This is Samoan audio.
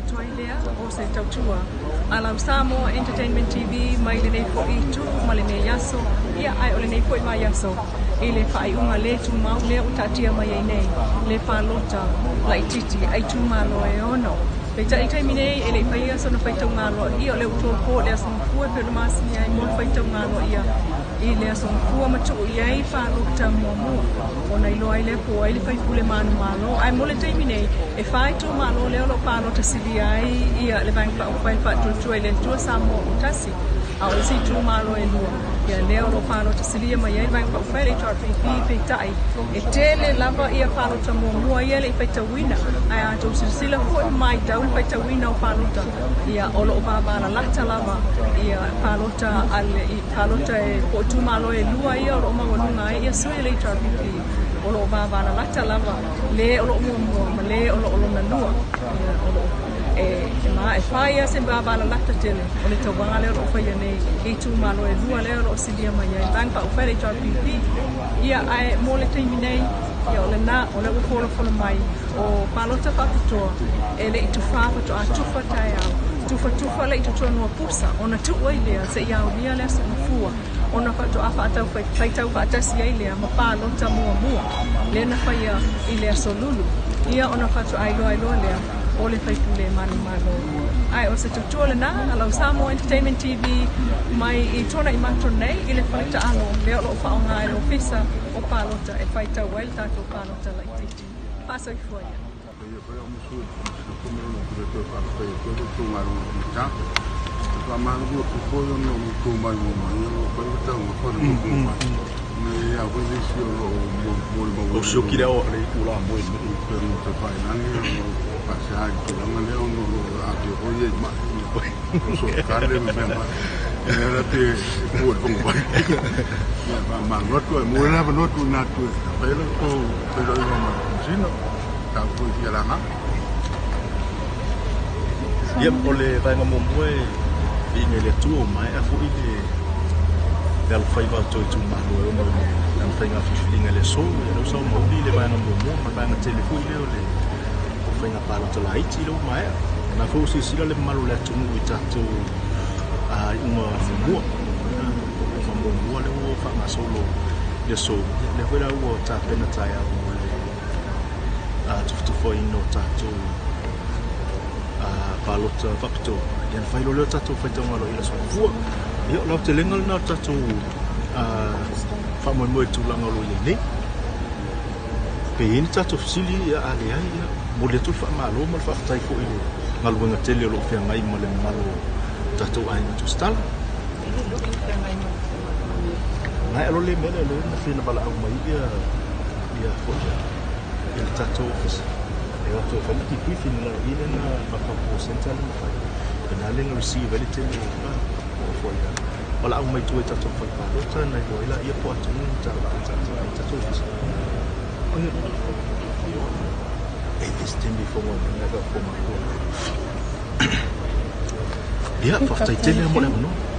atu ai lea o se tautua a lau Samoa Entertainment TV mai lenei foi itu ma lenei aso, ia ae o lenei foi vaiaso i le faaiuga le tumau lea ua taatia mai ai nei le palota laitiiti a itumalo e ono. Peitai i le taimi nei e le i faia sona faitauga aloaia, o lea ua tolopo i le Aso Gafua e pei ona masani ai mo le faitauga aloaia i le Aso Gafua ma tuu i ai palota muamua ona iloa ai lea po o ai le faipule manumalo. Ae mo le taimi nei, e fa itumalo lea o lo o palota silia ai ia le Vaega Faaupufai Faatuatua i le Atua Samoa ua tasi, a o isi itumalo e lua, ia lea o lo o palota silia mai ai le Vaega Faaupufai le HRPP. Peitai, e tele lava ia palota muamua ia e le i faitauina, ae a outou silasila foi ma matau le faitauina o palota, ia o lo o vavalalata lava ia palota a le palota e po o itumalo e lua ia o lo o maualuga ai ia sui o le HRPP, o lo o vavalalata lava le o lo o muamua ma le o lo o lona lua. Ia, o lo o e ma e fai lava se vavalalata tele o le tauvaga lea o lo o faia nei i itumalo e lua lea o lo o silia mai ai Vaega Faaupufai le HRPP. Ia, ae mo le taimi nei, ia o lena o lea ua folafolo mai o palota faapitoa e le i tufā, faatoa tufa taeao, tufatufa le i totonu o pusa ona tuu ai lea seia aulia le Aso Gafua ona faatoa faatau faitau faatasi ai lea ma palota muamua lea na faia i le Aso Lulu, ia ona faatoa iloa ai loa lea o le faipule manumalo. Ae o se tautua lena a lau Samoa Entertainment TV mai i Tuanaimato nei i le fale taalo lea o lo o faaaoga e le Ofisa o Palota e faitau ai le tatou palota laitiiti. Faasoifua ia. Paia foi au musu e le toe faafetai atu ai le tou galuega fita. E faamalulu atu foi ona ua outou maimoa mai o lo o fai le taumafa le tofu mai. Ne i a foi nisi o lo o molimauina. O sioki le ao le itula moe le i upega o tafailagi o lo o faasea i le tulaga lea ona o lo o aafia foi ia i mai o soatale ma mea mai. Ia la pe e pua i le fono vai. Ia faamalulu atu ae momoli le avanoa tuuina atu e fai ai la outou feiloaiga ma le Komesina. Mataupu foi fia laga. Ia, o le vaega muamua e viiga i le Atua ua maea foi le alofaiva o toe itumalo e ono i lana faiga filifiliga i le aso. Ia, lea ua sao mauli le vaega muamua ma le vaega tele foi lea o le faiga palota laiti lea ua maea. O lena foi ua silasila le mamalu o le atunuu i tatou iuga muamua. Iuga muamua lea ua faagasolo i le aso. Ia, lea foi la ua tapena taeao mo le tufatufaina o tatou palota faapitoa, ia ona fai loa lea o tatou faitauga aloaia i le Aso Gafua. Ia, o le aotelega lena o le tatou faamoemoe i le tulaga o lo o i ai nei. Pe i ai ni tatou fesili, ia a leai, ia momoli atu le faamalo ma le faafetai foi i le galuega tele o lo o feagai ma le mamalu o tatou aiga tusitala. Maea loa le mea lea, lea na fia na valaau mai ia ia foi ia le tatou ofisa e o atu e fai le debriefing i lalo i lea na ma call center lea na fai. O lena lea na receive ai le tele o foi valaau mai tua i tatou fale palota na iloa ai laia po o a tonu ni mataupu e taatia ai tatou ofisa. E le se taimi e fono ai mai na ko matou. Ia, faafetai tele lava mo le avanoa.